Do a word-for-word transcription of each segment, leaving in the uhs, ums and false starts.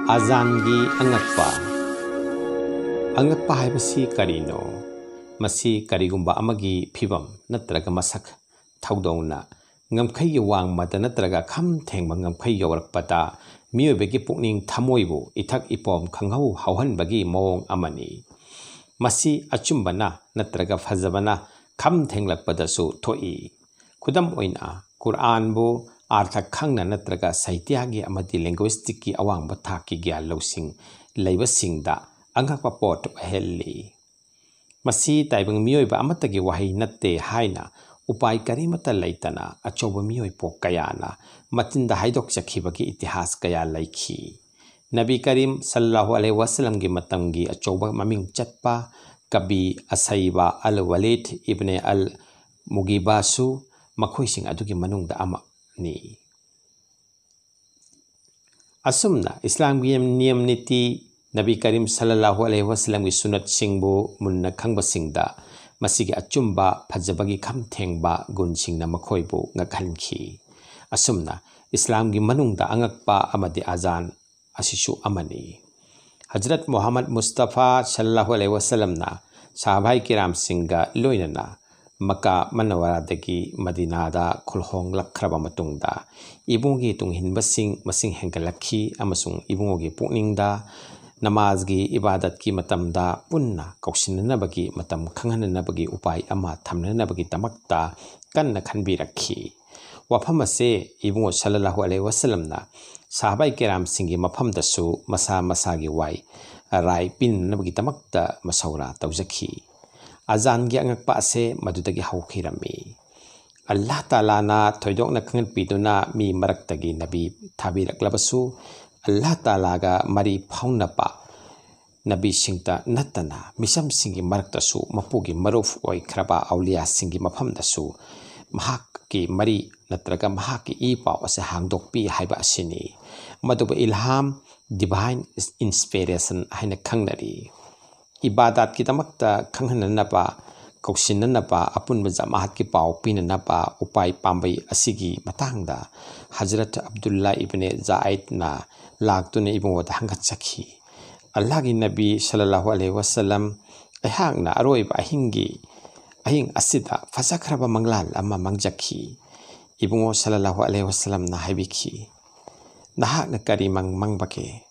ꯑꯖꯥꯟꯒꯤ ꯑꯉꯛꯄ꯫ ꯑꯉꯛꯄ ꯍꯥꯏꯕꯁꯤ ꯀꯔꯤꯅꯣ? ꯃꯁꯤ ꯀꯔꯤꯒꯨꯝꯕ ꯑꯃꯒꯤ ꯐꯤꯕꯝ ꯅꯠꯇ꯭ꯔꯒ ꯃꯁꯛ, ꯊꯧꯗꯣꯡꯅ ꯉꯝꯈꯩꯒꯤ ꯋꯥꯡꯃꯗ ꯅꯠꯇ꯭ꯔꯒ ꯈꯝ ꯊꯦꯡꯕ ꯉꯝꯈꯩ ꯌꯧꯔꯛꯄꯗ ꯃꯤꯑꯣꯏꯕꯒꯤ ꯄꯨꯛꯅꯤꯡ ꯊꯃꯣꯏꯕꯨ ꯏꯊꯛ ꯏꯄꯣꯝ ꯈꯪꯍꯧ ꯍꯧꯍꯟꯕꯒꯤ ꯃꯑꯣꯡ ꯑꯃꯅꯤ꯫ ꯃꯁꯤ ꯑꯆꯨꯝꯕꯅ ꯅꯠꯇ꯭ꯔꯒ ꯐꯖꯕꯅ ꯈꯝ ꯊꯦꯡꯂꯛꯄꯗꯁꯨ ꯊꯣꯛꯏ꯫ ꯈꯨꯗꯝ ꯑꯣꯏꯅ, ꯀꯨꯔꯑꯥꯟꯕꯨ ꯑꯥꯔꯊ ꯈꯪꯅ ꯅꯠꯇ꯭ꯔꯒ ꯁꯥꯍꯤꯇ꯭ꯌꯒꯤ ꯑꯃꯗꯤ ꯂꯦꯡꯒ꯭ꯋꯦꯁꯇꯤꯛꯀꯤ ꯑꯋꯥꯡꯕ ꯊꯥꯛꯀꯤ ꯒ꯭ꯌꯥꯟ ꯂꯧꯁꯤꯡ ꯂꯩꯕꯁꯤꯡꯗ ꯑꯉꯛꯄ ꯄꯣꯠ ꯑꯣꯏꯍꯜꯂꯤ꯫ ꯃꯁꯤ ꯇꯥꯏꯕꯪ ꯃꯤꯑꯣꯏꯕ ꯑꯃꯠꯇꯒꯤ ꯋꯥꯍꯩ ꯅꯠꯇꯦ ꯍꯥꯏꯅ ꯎꯄꯥꯏ ꯀꯔꯤꯃꯠꯇ ꯂꯩꯇꯅ ꯑꯆꯧꯕ ꯃꯤꯑꯣꯏ ꯄꯣꯛ ꯀꯌꯥꯅ ꯃꯆꯤꯟꯗ ꯍꯥꯏꯗꯣꯛꯆꯈꯤꯕꯒꯤ ꯏꯇꯤꯍꯥꯁ ꯀꯌꯥ ꯂꯩꯈꯤ꯫ ꯅꯕꯤ ꯀꯔꯤꯝ ꯁꯜꯂꯜꯂꯥꯍꯨ ꯑꯂꯩꯍꯤ ꯋꯥꯁꯂꯝꯒꯤ ꯃꯇꯝꯒꯤ ꯑꯆꯧꯕ ꯃꯃꯤꯡ ꯆꯠꯄ ꯀꯕꯤ ꯑꯁꯩꯕ ꯑꯜ ꯋꯥꯂꯤꯗ ꯏꯕꯅꯦ ꯑꯜ ꯃꯨꯒꯤꯕꯥꯁꯨ ꯃꯈꯣꯏꯁꯤꯡ ꯑꯗꯨꯒꯤ ꯃꯅꯨꯡꯗ ꯑꯃꯅꯤ꯫ ꯑꯁꯨꯝꯅ ꯏꯁꯂꯥꯝꯒꯤ ꯅꯤꯌꯝ ꯅꯤꯇꯤ, ꯅꯕꯤ ꯀꯔꯤꯝ ꯁꯜꯂꯜꯂꯥꯍꯨ ꯑꯂꯩꯍꯤ ꯋꯥꯁꯂꯝꯒꯤ ꯁꯨꯅꯠꯁꯤꯡꯕꯨ ꯃꯨꯟꯅ ꯈꯪꯕꯁꯤꯡꯗ ꯃꯁꯤꯒꯤ ꯑꯆꯨꯝꯕ ꯐꯖꯕꯒꯤ ꯈꯝ ꯊꯦꯡꯕ ꯒꯨꯟꯁꯤꯡꯅ ꯃꯈꯣꯏꯕꯨ ꯉꯛꯍꯟꯈꯤ꯫ ꯑꯁꯨꯝꯅ ꯏꯁꯂꯥꯝꯒꯤ ꯃꯅꯨꯡꯗ ꯑꯉꯛꯄ ꯑꯃꯗꯤ ꯑꯖꯥꯟ ꯑꯁꯤꯁꯨ ꯑꯃꯅꯤ꯫ ꯍꯖꯔꯠ ꯃꯨꯍꯝꯃꯗ ꯃꯨꯁꯇꯐꯥ ꯁꯜꯂꯜꯂꯥꯍꯨ ꯑꯂꯩꯍꯤ ꯋꯥꯁꯂꯝꯅ ꯁꯍꯥꯕꯥꯏ ꯀꯤꯔꯥꯝꯁꯤꯡꯒ ꯂꯣꯏꯅꯅ ꯃꯀꯥ ꯃꯅꯋꯔꯥꯗꯒꯤ ꯃꯗꯤꯅꯥꯗ ꯈꯨꯜꯍꯣꯡꯂꯛꯈ꯭ꯔꯕ ꯃꯇꯨꯡꯗ, ꯏꯕꯨꯡꯒꯤ ꯇꯨꯡꯏꯟꯕꯁꯤꯡ ꯃꯁꯤꯡ ꯍꯦꯟꯒꯠꯂꯛꯈꯤ ꯑꯃꯁꯨꯡ ꯏꯕꯨꯡꯒꯤ ꯄꯨꯛꯅꯤꯡꯗ ꯅꯃꯥꯖꯒꯤ ꯏꯕꯥꯗꯠꯀꯤ ꯃꯇꯝꯗ ꯄꯨꯟꯅ ꯀꯧꯁꯤꯟꯅꯅꯕꯒꯤ ꯃꯇꯝ ꯈꯪꯍꯟꯅꯅꯕꯒꯤ ꯎꯄꯥꯏ ꯑꯃ ꯊꯝꯅꯅꯕꯒꯤꯗꯃꯛꯇ ꯀꯟꯅ ꯈꯟꯕꯤꯔꯛꯈꯤ꯫ ꯋꯥꯐꯝ ꯑꯁꯦ ꯏꯕꯨꯡꯉꯣ ꯁꯜꯂꯜꯂꯥꯍꯨ ꯑꯂꯩꯍꯤ ꯋꯥꯁꯂꯝꯅ ꯁꯍꯥꯕꯥꯏ ꯀꯤꯔꯥꯝꯁꯤꯡꯒꯤ ꯃꯐꯝꯗꯁꯨ ꯃꯁꯥ ꯃꯁꯥꯒꯤ ꯋꯥꯏ ꯔꯥꯏ ꯄꯤꯅꯅꯕꯒꯤꯗꯃꯛꯇ ꯃꯁꯧꯔꯥ ꯇꯧꯖꯈꯤ꯫ ꯑꯖꯥꯟꯒꯤ ꯑꯉꯛꯄ ꯑꯁꯦ ꯃꯗꯨꯗꯒꯤ ꯍꯧꯈꯤꯔꯝꯃꯤ꯫ ꯑꯜꯂꯥꯍ ꯇꯥꯂꯥꯅ ꯊꯣꯏꯗꯣꯛꯅ ꯈꯪꯍꯟꯕꯤꯗꯨꯅ ꯃꯤ ꯃꯔꯛꯇꯒꯤ ꯅꯕꯤ ꯊꯥꯕꯤꯔꯛꯂꯕꯁꯨ, ꯑꯜꯂꯥꯍ ꯇꯥꯂꯥꯒ ꯃꯔꯤ ꯐꯥꯎꯅꯕ ꯅꯕꯤꯁꯤꯡꯇ ꯅꯠꯇꯅ ꯃꯤꯆꯝꯁꯤꯡꯒꯤ ꯃꯔꯛꯇꯁꯨ ꯃꯄꯨꯒꯤ ꯃꯔꯨꯞ ꯑꯣꯏꯈ꯭ꯔꯕ ꯑꯧꯂꯤꯌꯥꯁꯤꯡꯒꯤ ꯃꯐꯝꯗꯁꯨ ꯃꯍꯥꯛꯀꯤ ꯃꯔꯤ ꯅꯠꯇ꯭ꯔꯒ ꯃꯍꯥꯛꯀꯤ ꯏ ꯄꯥꯎ ꯑꯁꯤ ꯍꯥꯡꯗꯣꯛꯄꯤ ꯍꯥꯏꯕ ꯑꯁꯤꯅꯤ꯫ ꯃꯗꯨꯕꯨ ꯏꯜꯍꯥꯝ, divine inspiration ꯍꯥꯏꯅ ꯈꯪꯅꯔꯤ꯫ ꯏꯕꯥꯗꯥꯠꯀꯤꯗꯃꯛꯇ ꯈꯪꯍꯟꯅꯅꯕ, ꯀꯧꯁꯤꯟꯅꯅꯕ, ꯑꯄꯨꯟꯕ ꯖꯃꯥꯍꯠꯀꯤ ꯄꯥꯎ ꯄꯤꯅꯅꯕ ꯎꯄꯥꯏ ꯄꯥꯝꯕꯩ ꯑꯁꯤꯒꯤ ꯃꯇꯥꯡꯗ ꯍꯖꯔꯠ ꯑꯕꯗꯨꯜꯂꯥ ꯏꯕꯅꯦ ꯖꯥꯏꯗꯅ ꯂꯥꯛꯇꯨꯅ ꯏꯕꯨꯡꯉꯣꯗ ꯍꯪꯒꯠꯆꯈꯤ, "ꯑꯜꯂꯥꯍꯒꯤ ꯅꯕꯤ ꯁꯜꯂꯜꯂꯥꯍꯨ ꯑꯂꯩꯍꯤ ꯋꯥꯁꯜꯂꯝ, ꯑꯩꯍꯥꯛꯅ ꯑꯔꯣꯏꯕ ꯑꯍꯤꯡꯒꯤ, ꯑꯍꯤꯡ ꯑꯁꯤꯗ ꯐꯖꯈ꯭ꯔꯕ ꯃꯪꯂꯥꯟ ꯑꯃ ꯃꯪꯖꯈꯤ꯫" ꯏꯕꯨꯡꯉꯣ ꯁꯜꯂꯜꯂꯥꯍꯨ ꯑꯂꯩꯍꯤ ꯋꯥꯁꯜꯂꯝꯅ ꯍꯥꯏꯕꯤꯈꯤ, "ꯅꯍꯥꯛꯅ ꯀꯔꯤ ꯃꯪ ꯃꯪꯕꯒꯦ?"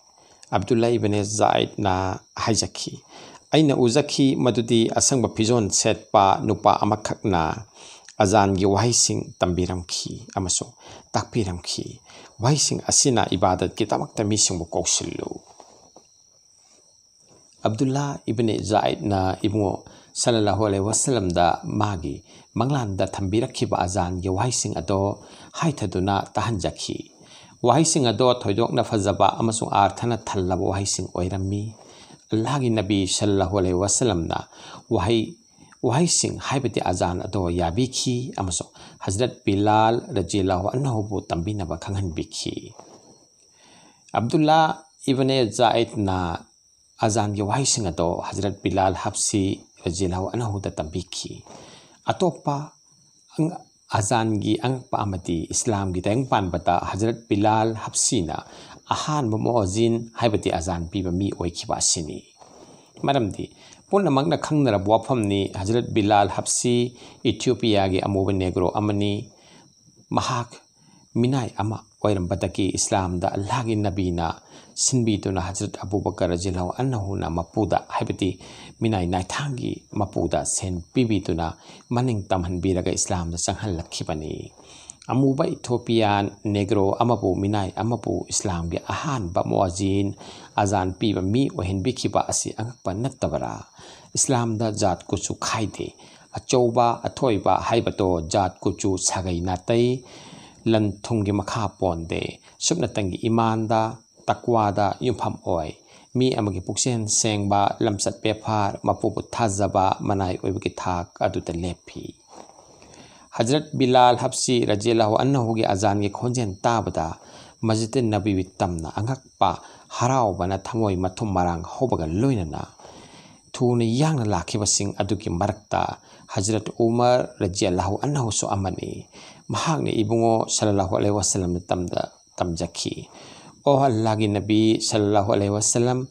ꯑꯕꯗꯨꯜꯂꯥ ꯏꯕꯅꯦ ꯖꯥꯏꯗꯅ ꯍꯥꯏꯖꯈꯤ, "ꯑꯩꯅ ꯎꯖꯈꯤ ꯃꯗꯨꯗꯤ ꯑꯁꯪꯕ ꯐꯤꯖꯣꯜ ꯁꯦꯠꯄ ꯅꯨꯄꯥ ꯑꯃꯈꯛꯅ ꯑꯖꯥꯟꯒꯤ ꯋꯥꯍꯩꯁꯤꯡ ꯇꯝꯕꯤꯔꯝꯈꯤ ꯑꯃꯁꯨꯡ ꯇꯥꯛꯄꯤꯔꯝꯈꯤ꯫ ꯋꯥꯍꯩꯁꯤꯡ ꯑꯁꯤꯅ ꯏꯕꯥꯗꯠꯀꯤꯗꯃꯛꯇ ꯃꯤꯁꯤꯡꯕꯨ ꯀꯧꯁꯤꯜꯂꯨ꯫" ꯑꯕꯗꯨꯜꯂꯥ ꯏꯕꯅꯦ ꯖꯥꯏꯗꯅ ꯏꯕꯨꯡꯉꯣ ꯁꯜꯂꯜꯂꯥꯍꯨ ꯑꯂꯩꯍꯤ ꯋꯥꯁꯜꯂꯝꯗ ꯃꯥꯒꯤ ꯃꯪꯂꯥꯟꯗ ꯊꯝꯕꯤꯔꯛꯈꯤꯕ ꯑꯖꯥꯟꯒꯤ ꯋꯥꯍꯩꯁꯤꯡ ꯑꯗꯣ ꯍꯥꯏꯊꯗꯨꯅ ꯇꯥꯍꯟꯖꯈꯤ꯫ ꯋꯥꯍꯩꯁꯤꯡ ꯑꯗꯣ ꯊꯣꯏꯗꯣꯛꯅ ꯐꯖꯕ ꯑꯃꯁꯨꯡ ꯑꯥꯔꯊꯅ ꯊꯜꯂꯕ ꯋꯥꯍꯩꯁꯤꯡ ꯑꯣꯏꯔꯝꯃꯤ꯫ ꯑꯜꯂꯥꯍꯒꯤ ꯅꯕꯤ ꯁꯜꯂꯜꯂꯥꯍꯨ ꯑꯂꯩꯍꯤ ꯋꯥꯁꯜꯂꯝꯅ ꯋꯥꯍꯩ, ꯋꯥꯍꯩꯁꯤꯡ ꯍꯥꯏꯕꯗꯤ ꯑꯖꯥꯟ ꯑꯗꯣ ꯌꯥꯕꯤꯈꯤ ꯑꯃꯁꯨꯡ ꯍꯖꯔꯠ ꯕꯤꯂꯥꯜ ꯔꯖꯤꯌꯜꯂꯥꯍꯨ ꯑꯟꯍꯨꯕꯨ ꯇꯝꯕꯤꯅꯕ ꯈꯪꯍꯟꯕꯤꯈꯤ꯫ ꯑꯕꯗꯨꯜꯂꯥ ꯏꯕꯅꯦ ꯖꯥꯏꯗꯅ ꯑꯖꯥꯟꯒꯤ ꯋꯥꯍꯩꯁꯤꯡ ꯑꯗꯣ ꯍꯖꯔꯠ ꯕꯤꯂꯥꯜ ꯍꯕꯁꯤ ꯔꯖꯤꯌꯜꯂꯥꯍꯨ ꯑꯟꯍꯨꯗ ꯇꯝꯕꯤꯈꯤ꯫ ꯑꯇꯣꯞꯄ ꯑꯪ-, ꯑꯖꯥꯟꯒꯤ ꯑꯉꯛꯄ ꯑꯃꯗꯤ ꯏꯁꯂꯥꯝꯒꯤ ꯇꯥꯏꯕꯪ ꯄꯥꯟꯕꯗ ꯍꯖꯔꯠ ꯕꯤꯂꯥꯜ ꯍꯕꯁꯤꯅ ꯑꯍꯥꯟꯕ ꯃꯨꯑꯖꯤꯟ ꯍꯥꯏꯕꯗꯤ ꯑꯖꯥꯟ ꯄꯤꯕ ꯃꯤ ꯑꯣꯏꯈꯤꯕ ꯑꯁꯤꯅꯤ꯫ ꯃꯔꯝꯗꯤ ꯄꯨꯝꯅꯃꯛꯅ ꯈꯪꯅꯔꯕ ꯋꯥꯐꯝꯅꯤ, ꯍꯖꯔꯠ ꯕꯤꯂꯥꯜ ꯍꯕꯁꯤ ꯏꯊꯤꯑꯣꯄꯤꯌꯥꯒꯤ ꯑꯃꯨꯕ ꯅꯦꯒ꯭ꯔꯣ ꯑꯃꯅꯤ꯫ ꯃꯍꯥꯛ ꯃꯤꯅꯥꯏ ꯑꯃ ꯑꯣꯏꯔꯝꯕꯗꯒꯤ ꯏꯁꯂꯥꯝꯗ ꯑꯜꯂꯥꯍꯒꯤ ꯅꯕꯤꯅ ꯁꯤꯟꯕꯤꯗꯨꯅ ꯍꯖꯔꯠ ꯑꯕꯨ ꯕꯀꯔ ꯔꯖꯤꯌꯜꯂꯥꯍꯨ ꯑꯟꯍꯨꯅ ꯃꯄꯨꯗ, ꯍꯥꯏꯕꯗꯤ ꯃꯤꯅꯥꯏ ꯅꯥꯏꯊꯥꯡꯒꯤ ꯃꯄꯨꯗ ꯁꯦꯟ ꯄꯤꯕꯤꯗꯨꯅ ꯃꯅꯤꯡ ꯇꯝꯍꯟꯕꯤꯔꯒ ꯏꯁꯂꯥꯝꯗ ꯆꯪꯍꯜꯂꯛꯈꯤꯕꯅꯤ꯫ ꯑꯃꯨꯕ ꯏꯊꯤꯑꯣꯄꯤꯌꯥꯟ ꯅꯦꯒ꯭ꯔꯣ ꯑꯃꯕꯨ, ꯃꯤꯅꯥꯏ ꯑꯃꯕꯨ ꯏꯁꯂꯥꯝꯒꯤ ꯑꯍꯥꯟꯕ ꯃꯨꯑꯖꯤꯟ, ꯑꯖꯥꯟ ꯄꯤꯕ ꯃꯤ ꯑꯣꯏꯍꯟꯕꯤꯈꯤꯕ ꯑꯁꯤ ꯑꯉꯛꯄ ꯅꯠꯇꯕꯔꯥ? ꯏꯁꯂꯥꯝꯗ ꯖꯥꯠ ꯀꯨꯆꯨ ꯈꯥꯏꯗꯦ꯫ ꯑꯆꯧꯕ ꯑꯊꯣꯏꯕ ꯍꯥꯏꯕꯗꯣ ꯖꯥꯠ ꯀꯨꯆꯨ ꯁꯥꯒꯩ ꯅꯥꯇꯩ ꯂꯟ ꯊꯨꯝꯒꯤ ꯃꯈꯥ ꯄꯣꯟꯗꯦ꯫ ꯁꯨꯞꯅꯇꯪꯒꯤ ꯏꯃꯥꯟꯗ, ꯇꯛꯋꯥꯗ ꯌꯨꯝꯐꯝ ꯑꯣꯏ꯫ ꯃꯤ ꯑꯃꯒꯤ ꯄꯨꯛꯆꯦꯜ ꯁꯦꯡꯕ, ꯂꯝꯆꯠ ꯕꯦꯐꯥꯔ, ꯃꯄꯨꯕꯨ ꯊꯥꯖꯕ, ꯃꯅꯥꯏ ꯑꯣꯏꯕꯒꯤ ꯊꯥꯛ ꯑꯗꯨꯗ ꯂꯦꯞꯄꯤ꯫ ꯍꯖꯔꯠ ꯕꯤꯂꯥꯜ ꯍꯕꯁꯤ ꯔꯖꯤꯌꯜꯂꯥꯍꯨ ꯑꯟꯍꯨꯒꯤ ꯑꯖꯥꯟꯒꯤ ꯈꯣꯟꯖꯦꯜ ꯇꯥꯕꯗ ꯃꯁꯖꯤꯗ ꯅꯕꯋꯤ ꯇꯝꯅ ꯑꯉꯛꯄ ꯍꯔꯥꯎꯕꯅ ꯊꯃꯣꯏ ꯃꯊꯨꯝ ꯃꯔꯥꯡ ꯍꯧꯕꯒ ꯂꯣꯏꯅꯅ ꯊꯨꯅ ꯌꯥꯡꯅ ꯂꯥꯛꯈꯤꯕꯁꯤꯡ ꯑꯗꯨꯒꯤ ꯃꯔꯛꯇ ꯍꯖꯔꯠ ꯎꯃꯔ ꯔꯖꯤꯌꯜꯂꯥꯍꯨ ꯑꯟꯍꯨꯁꯨ ꯑꯃꯅꯤ꯫ ꯃꯍꯥꯛꯅ ꯏꯕꯨꯡꯉꯣ ꯁꯜꯂꯜꯂꯥꯍꯨ ꯑꯂꯩꯍꯤ ꯋꯥꯁꯜꯂꯝꯅ ꯇꯝꯖꯈꯤ, "ꯑꯣ ꯑꯜꯂꯥꯍꯒꯤ ꯅꯕꯤ ꯁꯜꯂꯜꯂꯥꯍꯨ ꯑꯂꯩꯍꯤ ꯋꯥꯁꯜꯂꯝ,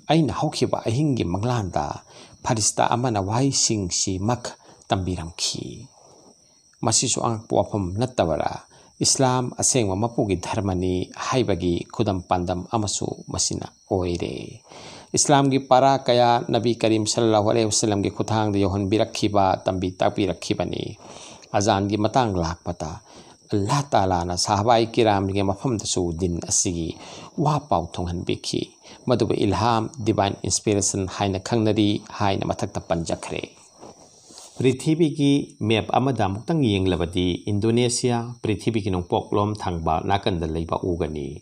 ꯑꯩꯅ ꯍꯧꯈꯤꯕ ꯑꯍꯤꯡꯒꯤ ꯃꯪꯂꯥꯟꯗ ꯐꯔꯤꯁꯇꯥ ꯑꯃꯅ ꯋꯥꯍꯩꯁꯤꯡꯁꯤꯃꯛ ꯇꯝꯕꯤꯔꯝꯈꯤ꯫ ꯃꯁꯤꯁꯨ ꯑꯉꯛꯄ ꯋꯥꯐꯝ ꯅꯠꯇꯕꯔꯥ? ꯏꯁꯂꯥꯝ ꯑꯁꯦꯡꯕ ꯃꯄꯨꯒꯤ ꯙꯔꯃꯅꯤ ꯍꯥꯏꯕꯒꯤ ꯈꯨꯗꯝ ꯄꯥꯟꯗꯝ ꯑꯃꯁꯨ ꯃꯁꯤꯅ ꯑꯣꯏꯔꯦ꯫ ꯏꯁꯂꯥꯝꯒꯤ ꯄꯥꯔꯥ ꯀꯌꯥ ꯅꯕꯤ ꯀꯔꯤꯝ ꯁꯜꯂꯜꯂꯥꯍꯨ ꯑꯂꯩꯍꯤ ꯋꯥꯁꯜꯂꯝꯒꯤ ꯈꯨꯠꯊꯥꯡꯗ ꯌꯧꯍꯟꯕꯤꯔꯛꯈꯤꯕ, ꯇꯝꯕꯤ ꯇꯥꯛꯄꯤꯔꯛꯈꯤꯕꯅꯤ꯫ ꯑꯖꯥꯟꯒꯤ ꯃꯇꯥꯡ ꯂꯥꯛꯄꯗ, ꯑꯜꯂꯥꯍ ꯇꯥꯂꯥꯅ ꯁꯍꯥꯕꯥꯏ ꯀꯤꯔꯥꯝꯒꯤ ꯃꯐꯝꯗꯁꯨ ꯗꯤꯟ ꯑꯁꯤꯒꯤ ꯋꯥ ꯄꯥꯎ ꯊꯨꯡꯍꯟꯕꯤꯈꯤ꯫ ꯃꯗꯨꯕꯨ ꯏꯜꯍꯥꯝ, divine inspiration ꯍꯥꯏꯅ ꯈꯪꯅꯔꯤ" ꯍꯥꯏꯅ ꯃꯊꯛꯇ ꯄꯟꯖꯈ꯭ꯔꯦ꯫ ꯄ꯭ꯔꯤꯊꯤꯕꯤꯒꯤ ꯃꯦꯞ ꯑꯃꯗ ꯑꯃꯨꯛꯇꯪ ꯌꯦꯡꯂꯕꯗꯤ, ꯏꯟꯗꯣꯅꯦꯁꯤꯌꯥ ꯄ꯭ꯔꯤꯊꯤꯕꯤꯒꯤ ꯅꯣꯡꯄꯣꯛꯂꯣꯝ ꯊꯪꯕ ꯅꯥꯀꯟꯗ ꯂꯩꯕ ꯎꯒꯅꯤ꯫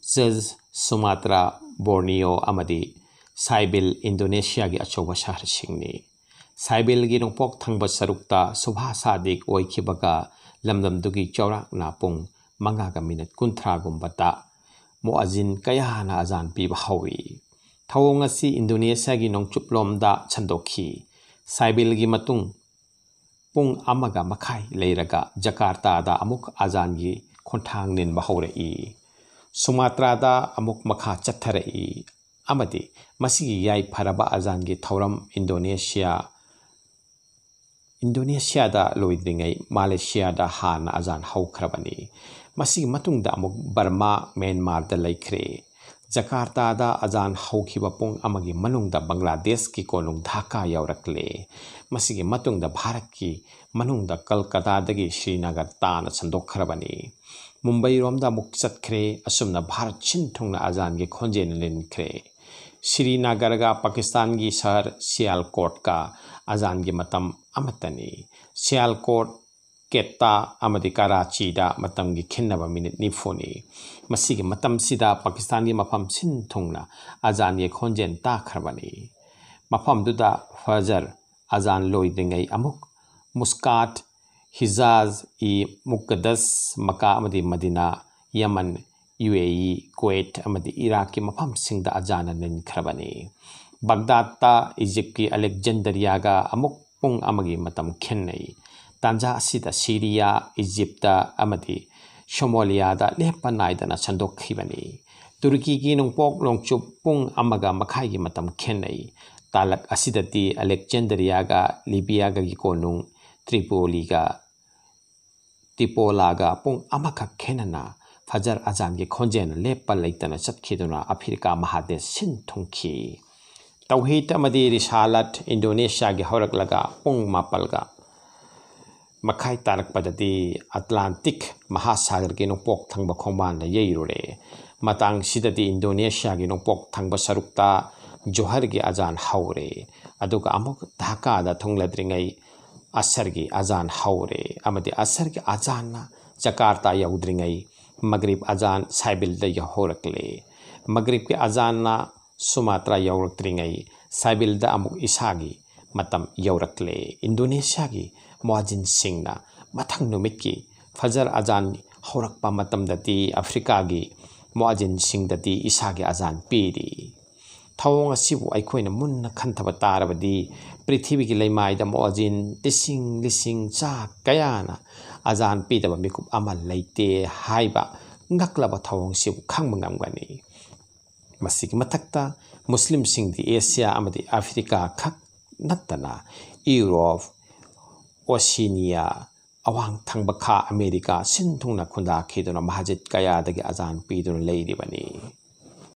ꯖꯦꯖ, ꯁꯨꯃꯥꯇ꯭ꯔꯥ, ꯕꯣꯔꯅꯤꯌꯣ ꯑꯃꯗꯤ ꯁꯥꯏꯕꯤꯜ ꯏꯟꯗꯣꯅꯦꯁꯤꯌꯥꯒꯤ ꯑꯆꯧꯕ ꯁꯍꯔꯁꯤꯡꯅꯤ꯫ ꯁꯥꯏꯕꯤꯜꯒꯤ ꯅꯣꯡꯄꯣꯛ ꯊꯪꯕ ꯁꯔꯨꯛꯇ ꯁꯨꯚꯥ ꯁꯥꯗꯤꯛ ꯑꯣꯏꯈꯤꯕꯒ ꯂꯝꯗꯝꯗꯨꯒꯤ ꯆꯥꯎꯔꯥꯛꯅ ꯄꯨꯡ ꯃꯉꯥꯒ ꯃꯤꯅꯤꯠ ꯀꯨꯟꯊ꯭ꯔꯥꯒꯨꯝꯕꯗ ꯃꯨꯑꯖꯤꯟ ꯀꯌꯥꯅ ꯑꯖꯥꯟ ꯄꯤꯕ ꯍꯧꯏ꯫ ꯊꯧꯑꯣꯡ ꯑꯁꯤ ꯏꯟꯗꯣꯅꯦꯁꯤꯌꯥꯒꯤ ꯅꯣꯡꯆꯨꯞꯂꯣꯝꯗ ꯁꯟꯗꯣꯛꯈꯤ꯫ ꯁꯥꯏꯕꯤꯜꯒꯤ ꯃꯇꯨꯡ ꯄꯨꯡ ꯑꯃꯒ ꯃꯈꯥꯏ ꯂꯩꯔꯒ ꯖꯀꯥꯔꯇꯥꯗ ꯑꯃꯨꯛ ꯑꯖꯥꯟꯒꯤ ꯈꯣꯟꯊꯥꯡ ꯅꯤꯟꯕ ꯍꯧꯔꯛꯏ꯫ ꯁꯨꯃꯥꯇ꯭ꯔꯥꯗ ꯑꯃꯨꯛ ꯃꯈꯥ ꯆꯠꯊꯔꯛꯏ ꯑꯃꯗꯤ ꯃꯁꯤꯒꯤ ꯌꯥꯏꯐꯔꯕ ꯑꯖꯥꯟꯒꯤ ꯊꯧꯔꯝ ꯏꯟꯗꯣꯅꯦꯁꯤꯌꯥ, ꯏꯟꯗꯣꯅꯦꯁꯤꯌꯥꯗ ꯂꯣꯏꯗ꯭ꯔꯤꯉꯩ ꯃꯥꯂꯦꯁꯤꯌꯥꯗ ꯍꯥꯟꯅ ꯑꯖꯥꯟ ꯍꯧꯈ꯭ꯔꯕꯅꯤ꯫ ꯃꯁꯤꯒꯤ ꯃꯇꯨꯡꯗ ꯑꯃꯨꯛ ꯕꯔꯃꯥ, ꯃ꯭ꯌꯥꯟꯃꯥꯔꯗ ꯂꯩꯈ꯭ꯔꯦ꯫ ꯖꯀꯥꯔꯇꯥꯗ ꯑꯖꯥꯟ ꯍꯧꯈꯤꯕ ꯄꯨꯡ ꯑꯃꯒꯤ ꯃꯅꯨꯡꯗ ꯕꯪꯒ꯭ꯂꯥꯗꯦꯁꯀꯤ ꯀꯣꯅꯨꯡ ꯙꯥꯀꯥ ꯌꯧꯔꯛꯂꯦ꯫ ꯃꯁꯤꯒꯤ ꯃꯇꯨꯡꯗ ꯚꯥꯔꯠꯀꯤ ꯃꯅꯨꯡꯗ ꯀꯜꯀꯇꯥꯗꯒꯤ ꯁ꯭ꯔꯤꯅꯒꯔ ꯇꯥꯅ ꯁꯟꯗꯣꯛꯈ꯭ꯔꯕꯅꯤ꯫ ꯃꯨꯝꯕꯩꯔꯣꯝꯗ ꯑꯃꯨꯛ ꯆꯠꯈ꯭ꯔꯦ꯫ ꯑꯁꯨꯝꯅ ꯚꯥꯔꯠ ꯁꯤꯟ ꯊꯨꯡꯅ ꯑꯖꯥꯟꯒꯤ ꯈꯣꯟꯖꯦꯜ ꯅꯤꯟꯈ꯭ꯔꯦ꯫ ꯁ꯭ꯔꯤꯅꯒꯔꯒ ꯄꯥꯀꯤꯁꯇꯥꯟꯒꯤ ꯁꯍꯔ ꯁꯤꯌꯥꯜꯀꯣꯠꯀ ꯑꯖꯥꯟꯒꯤ ꯃꯇꯝ ꯑꯃꯠꯇꯅꯤ꯫ ꯁꯤꯌꯥꯜꯀꯣꯠ, ꯀꯦꯠꯇꯥ ꯑꯃꯗꯤ ꯀꯔꯥꯆꯤꯗ ꯃꯇꯝꯒꯤ ꯈꯦꯟꯅꯕ ꯃꯤꯅꯤꯠ ꯅꯤꯐꯨꯅꯤ꯫ ꯃꯁꯤꯒꯤ ꯃꯇꯝꯁꯤꯗ ꯄꯥꯀꯤꯁꯇꯥꯟꯒꯤ ꯃꯐꯝ ꯁꯤꯟ ꯊꯨꯡꯅ ꯑꯖꯥꯟꯒꯤ ꯈꯣꯟꯖꯦꯜ ꯇꯥꯈ꯭ꯔꯕꯅꯤ꯫ ꯃꯐꯝꯗꯨꯗ ꯐꯖꯔ ꯑꯖꯥꯟ ꯂꯣꯏꯗ꯭ꯔꯤꯉꯩ ꯑꯃꯨꯛ ꯃꯨꯁꯀꯥꯠ, ꯍꯤꯖꯥꯖ ꯏ ꯃꯨꯛꯀꯗꯁ, ꯃꯀꯥ ꯑꯃꯗꯤ ꯃꯗꯤꯅꯥ, ꯌꯃꯟ, ꯌꯨ ꯑꯦ ꯏ, ꯀꯨꯋꯦꯠ ꯑꯃꯗꯤ ꯏꯔꯥꯛꯀꯤ ꯃꯐꯝꯁꯤꯡꯗ ꯑꯖꯥꯟꯅ ꯅꯤꯟꯈ꯭ꯔꯕꯅꯤ꯫ ꯕꯒꯗꯥꯗꯇ ꯏꯖꯤꯞꯀꯤ ꯑꯂꯦꯛꯖꯦꯟꯗꯔꯤꯌꯥꯒ ꯑꯃꯨꯛ ꯄꯨꯡ ꯑꯃꯒꯤ ꯃꯇꯝ ꯈꯦꯟꯅꯩ꯫ ꯇꯥꯟꯖꯥ ꯑꯁꯤꯗ ꯁꯤꯔꯤꯌꯥ, ꯏꯖꯤꯞꯇ ꯑꯃꯗꯤ ꯁꯣꯃꯥꯂꯤꯌꯥꯗ ꯂꯦꯞꯄ ꯅꯥꯏꯗꯅ ꯁꯟꯗꯣꯛꯈꯤꯕꯅꯤ꯫ ꯇꯨꯔꯀꯤꯒꯤ ꯅꯣꯡꯄꯣꯛ ꯅꯣꯡꯆꯨꯞ ꯄꯨꯡ ꯑꯃꯒ ꯃꯈꯥꯏꯒꯤ ꯃꯇꯝ ꯈꯦꯠꯅꯩ꯫ ꯇꯥꯂꯛ ꯑꯁꯤꯗꯗꯤ ꯑꯂꯦꯛꯖꯦꯟꯗ꯭ꯔꯤꯌꯥꯒ ꯂꯤꯕꯤꯌꯥꯒꯒꯤ ꯀꯣꯅꯨꯡ ꯇ꯭ꯔꯤꯄꯣꯂꯤꯒ ꯇꯤꯄꯣꯂꯥꯒ ꯄꯨꯡ ꯑꯃꯈꯛ ꯈꯦꯠꯅꯅ ꯐꯖꯔ ꯑꯖꯥꯟꯒꯤ ꯈꯣꯟꯖꯦꯜꯅ ꯂꯦꯞꯄ ꯂꯩꯇꯅ ꯆꯠꯈꯤꯗꯨꯅ ꯑꯐ꯭ꯔꯤꯀꯥ ꯃꯍꯥꯗꯦꯁ ꯁꯤꯟ ꯊꯨꯡꯈꯤ꯫ ꯇꯧꯍꯤꯗ ꯑꯃꯗꯤ ꯔꯤꯁꯥꯂꯠ ꯏꯟꯗꯣꯅꯦꯁꯤꯌꯥꯒꯤ ꯍꯧꯔꯛꯂꯒ ꯄꯨꯡ ꯃꯥꯄꯜꯒ ꯃꯈꯥꯏ ꯇꯥꯔꯛꯄꯗꯗꯤ ꯑꯠꯂꯥꯟꯇꯤꯛ ꯃꯍꯥꯁꯥꯒꯔꯒꯤ ꯅꯣꯡꯄꯣꯛ ꯊꯪꯕ ꯈꯣꯡꯕꯥꯟꯗ ꯌꯩꯔꯨꯔꯦ꯫ ꯃꯇꯥꯡꯁꯤꯗꯗꯤ ꯏꯟꯗꯣꯅꯦꯁꯤꯌꯥꯒꯤ ꯅꯣꯡꯄꯣꯛ ꯊꯪꯕ ꯁꯔꯨꯛꯇ ꯖꯣꯍꯔꯒꯤ ꯑꯖꯥꯟ ꯍꯧꯔꯦ꯫ ꯑꯗꯨꯒ ꯑꯃꯨꯛ ꯙꯥꯀꯥꯗ ꯊꯨꯡꯂꯗ꯭ꯔꯤꯉꯩ ꯑꯁꯔꯒꯤ ꯑꯖꯥꯟ ꯍꯧꯔꯦ꯫ ꯑꯃꯗꯤ ꯑꯁꯔꯒꯤ ꯑꯖꯥꯟꯅ ꯖꯀꯥꯔꯇꯥ ꯌꯧꯗ꯭ꯔꯤꯉꯩ ꯃꯒ꯭ꯔꯤꯕ ꯑꯖꯥꯟ ꯁꯥꯏꯕꯤꯜꯗ ꯌꯧꯍꯧꯔꯛꯂꯦ꯫ ꯃꯒ꯭ꯔꯤꯕꯀꯤ ꯑꯖꯥꯟꯅ ꯁꯨꯃꯥꯇ꯭ꯔꯥ ꯌꯧꯔꯛꯇ꯭ꯔꯤꯉꯩ ꯁꯥꯏꯕꯤꯜꯗ ꯑꯃꯨꯛ ꯏꯁꯥꯒꯤ ꯃꯇꯝ ꯌꯧꯔꯛꯂꯦ꯫ ꯏꯟꯗꯣꯅꯦꯁꯤꯌꯥꯒꯤ ꯃꯨꯑꯥꯖꯤꯟꯁꯤꯡꯅ ꯃꯊꯪ ꯅꯨꯃꯤꯠꯀꯤ ꯐꯖꯔ ꯑꯖꯥꯟ ꯍꯧꯔꯛꯄ ꯃꯇꯝꯗꯗꯤ ꯑꯐ꯭ꯔꯤꯀꯥꯒꯤ ꯃꯨꯑꯥꯖꯤꯟꯁꯤꯡꯗꯗꯤ ꯏꯁꯥꯒꯤ ꯑꯖꯥꯟ ꯄꯤꯔꯤ꯫ ꯊꯧꯑꯣꯡ ꯑꯁꯤꯕꯨ ꯑꯩꯈꯣꯏꯅ ꯃꯨꯟꯅ ꯈꯟꯊꯕ ꯇꯥꯔꯕꯗꯤ ꯄ꯭ꯔꯤꯊꯤꯕꯤꯒꯤ ꯂꯩꯃꯥꯏꯗ ꯃꯨꯑꯥꯖꯤꯟ ꯂꯤꯁꯤꯡ ꯂꯤꯁꯤꯡ ꯆꯥ ꯀꯌꯥꯅ ꯑꯖꯥꯟ ꯄꯤꯗꯕ ꯃꯤꯀꯨꯞ ꯑꯃ ꯂꯩꯇꯦ ꯍꯥꯏꯕ ꯉꯛꯂꯕ ꯊꯧꯑꯣꯡꯁꯤꯕꯨ ꯈꯪꯕ ꯉꯝꯒꯅꯤ꯫ ꯃꯁꯤꯒꯤ ꯃꯊꯛꯇ ꯃꯨꯁꯂꯤꯝꯁꯤꯡꯗꯤ ꯑꯦꯁꯤꯌꯥ ꯑꯃꯗꯤ ꯑꯐ꯭ꯔꯤꯀꯥ ꯈꯛ ꯅꯠꯇꯅ ꯌꯨꯔꯣꯞ, ꯑꯣꯁꯤꯅꯤꯌꯥ, ꯑꯋꯥꯡ ꯊꯪꯕ ꯈꯥ ꯑꯃꯦꯔꯤꯀꯥ ꯁꯤꯟ ꯊꯨꯡꯅ ꯈꯨꯟꯗꯥꯈꯤꯗꯨꯅ ꯃꯁꯖꯤꯗ ꯀꯌꯥꯗꯒꯤ ꯑꯖꯥꯟ ꯄꯤꯗꯨꯅ ꯂꯩꯔꯤꯕꯅꯤ꯫